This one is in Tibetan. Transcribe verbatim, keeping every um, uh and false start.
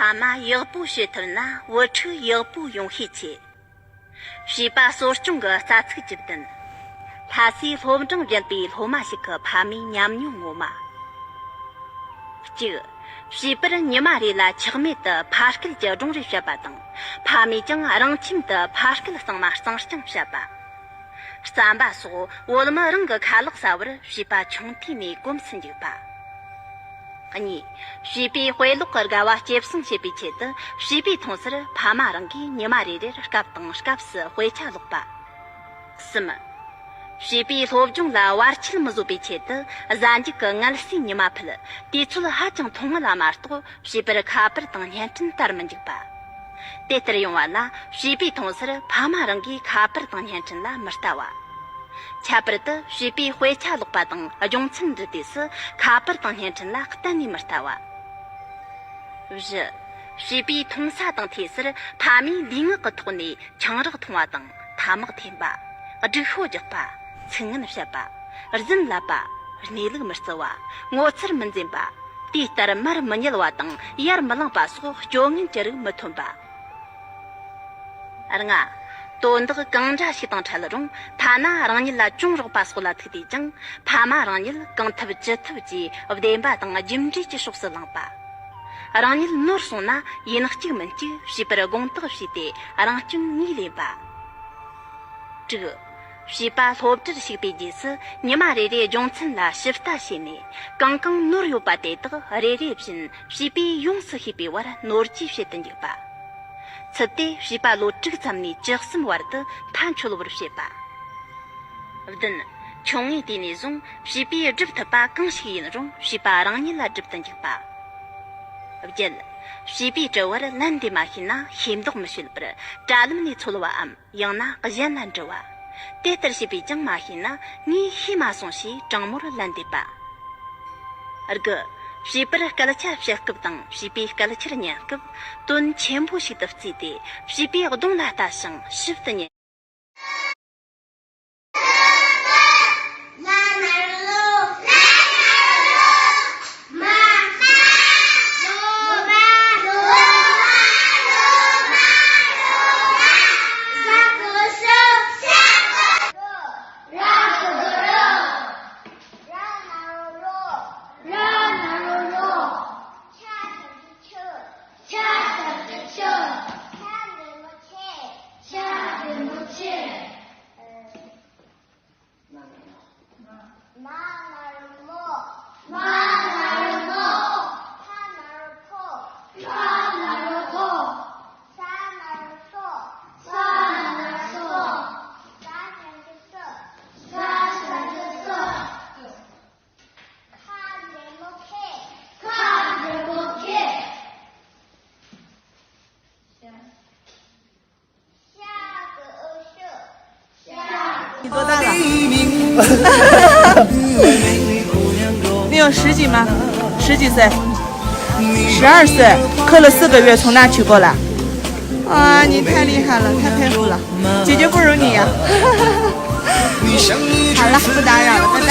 ཨ་མ་ཡག་པོ་བྱེད་ཐུབ་ན་བུ་ཕྲུག་ཡག་པོ་ཡོང་ཤས་ཆེ། བྱིས་པ་གསོ་སྐྱོང་གི་རྩ་ཚིག་བཅུ་བདུན། ལྷ་སའི་སློབ་འབྲིང་བརྒྱད་པའི་སློབ་མ་ཞིག་གི་ཕ་མའི་ཉམས་མྱོང་ངོ་མ། གཅིག་བྱིས་པར་ཉི་མ་རེ་ལ་ཆག་མེད་དུ་ཕ་སྐད་ཀྱི་སྒྲུང་རེ་བཤད་པ་དང་། ཕ་མས་ཀྱང་རང་ཁྱིམ་དུ་ཕ་སྐད་གཙང་མ་གཙང་རྐྱང་བཤད་པ། རྩམ་པ་སོགས་བོད་མི་རང་གི་ཁ་ལག་ཟ་བར་བྱིས་པ་ཆུང་དུས་ནས་གོམས་སུ་འཇུག་པ། གཉིས། བྱིས་པའི་དཔེ་ཀློག་གི་དགའ་བ་སྐྱེད་སྲིང་བྱེད་པའི་ཆེད་དུ། བྱིས་པས་མཐོང་སར་ཕ་མ་རང་གིས་ཉི་མ་རེ་རེར་སྐབས་དང་སྐབས་སུ་དཔེ་ཆ་ཀློག་པ། གསུམ། བྱིས་པའི་སློབ་སྦྱོང་ལ་བར་ཆད་མི་བཟོ་བའི་ཆེད་དུ། གཟའ་མཇུག་གི་ངལ་གསོའི་ཉི་མ་ཕུད། དུས་ཚོད་ཧ་ཅང་ཐུང་ངུ་ལ་མ་གཏོགས། བྱིས་པར་ཁ་པར་དང་བརྙན་འཕྲིན་སྟེར་མི་འཇུག་པ། དེ་ལྟར་ཡོང་བ་ལ། བྱིས་པས་མཐོང་སར་ཕ་མ་རང་གིས་ཁ་པར་དང་བརྙན་འཕྲིན་ལ་མི་ལྟ་བ། ཁྱད་པར་དུ་བྱིས་པས་དཔེ་ཆ་ཀློག་པ་དང་སྦྱོང་ཚན་འབྲི་དུས་སུ། ཁ་པར་དང་བརྙན་འཕྲིན་ལ་གཏན་ནས་མི་ལྟ་བ། བཞི། བྱིས་པའི་མཐོང་ས་དང་འཐུས་སར་ཕ་མས་ལུས་ངག་གི་ཐོག་ནས་ཆང་རག་འཐུང་བ་དང་ཐ་མག་འཐེན་པ། སྒྲིག་ཤོག་རྒྱག་པ། ཚིག་ངན་བཤད་པ། རྫུན་ལབ་པ། གནས་ལུགས་མི་རྩི་བ། ངོ་ཚར་མི་འཛེམ་པ། དེ་ལྟར་མར་མི་ཉལ་བ་དང་ཡར་མི་ལངས་པ་སོགས་སྤྱོད་ངན་གྱི་རིགས་མི་ཐོན་པ། ལྔ། དོན་དག་གང་འདྲ་ཞིག་དང་འཕྲད་རུང་། ཐ་ན་རང་ཉིད་ལ་གྱོང་རག་པ་སོགས་ལ་ཐུག་དུས་ཀྱང་། ཕ་མ་རང་ཉིད་གང་ཐུབ་ཅི་ཐུབ་ཀྱིས་བདེན་པ་དང་རྒྱུ་འབྲས་ཀྱི་ཕྱོགས་སུ་བླངས་པ། རང་ཉིད་ནོར་སོང་ན་ཡིན་གཅིག་མིན་གཅིག་བྱིས་པར་དགོངས་དག་བྱས་ཏེ་རང་སྐྱོན་ངོས་ལེན་པ། དྲུག་བྱིས་པ་སློབ་གྲྭར་ཞུགས་པའི་རྗེས་སུ་ཉི་མ་རེ་རེའི་སྦྱོང་ཚན་ལ་ཞིབ་ལྟ་བྱས་ནས། གང་གང་ནོར་ཡོད་པ་དེ་དག་རེ་རེ་བཞིན་བྱིས་པས་ཡོངས་སུ་ཤེས་པའི་བར་ནོར་བཅོས་བྱེད་དུ་འཇུག་པ། ཚུལ་དེ་བྱིས་པ་ལོ་དྲུག་ཙམ་ནས་བཅུ་གསུམ་བར་དུ་མཐའ་འཁྱོལ་བར་བྱེད་པ། བདུན། ཆུང་ངུའི་དུས་ནས་བཟུང་བྱིས་པས་སྒྲུབ་ཐུབ་པ་གང་ཞིག་ཡིན་རུང་བྱིས་པ་རང་ཉིད་ལ་སྒྲུབ་ཏུ་འཇུག་པ། བརྒྱད། བྱིས་པའི་དྲི་བར་ལན་འདེབས་མ་ཤེས་ན་ཤེས་མདོག་མི་བྱེད་པར་དྲ་ལམ་ནས་འཚོལ་བའམ། ཡང་ན་གཞན་ལ་འདྲི་བ། དེ་ལྟར་བྱས་པས་ཀྱང་མ་ཤེས་ན་ངས་ཤེས་མ་སོང་ཞེས་དྲང་མོར་ལན་འདེབས་པ། དགུ། བྱིས་པར་སྐད་ཆ་བཤད་སྐབས་དང་བྱིས་པའི་སྐད་ཆར་ཉན་སྐབས་དོན་ཆེན་པོ་ཞིག་ཏུ་བརྩིས་ཏེ་བྱིས་པའི་གདོང་ལ་ལྟ་ཞིང་ཞིབ་ཏུ་ཉན། མ་ན་རོ་མོ། མ་ན་རོ་མོ། ཕ་ན་རོ་ཕོ། ཕ་ན་རོ་ཕོ། ས་ན་རོ་སོ། ས་ན་རོ་སོ། ས་ཞབས་ཀྱུ་སི། ས་ཞབས་ཀྱུ་སི། ཁ་འགྲེང་བུ་ཁེ། ཁ་འགྲེང་བུ་ཁེ། 你多大了？你有十几吗？十几岁？十二岁，刻了四个月，从那取过来。啊，你太厉害了，太佩服了，姐姐不如你呀。好了，不打扰了，拜拜。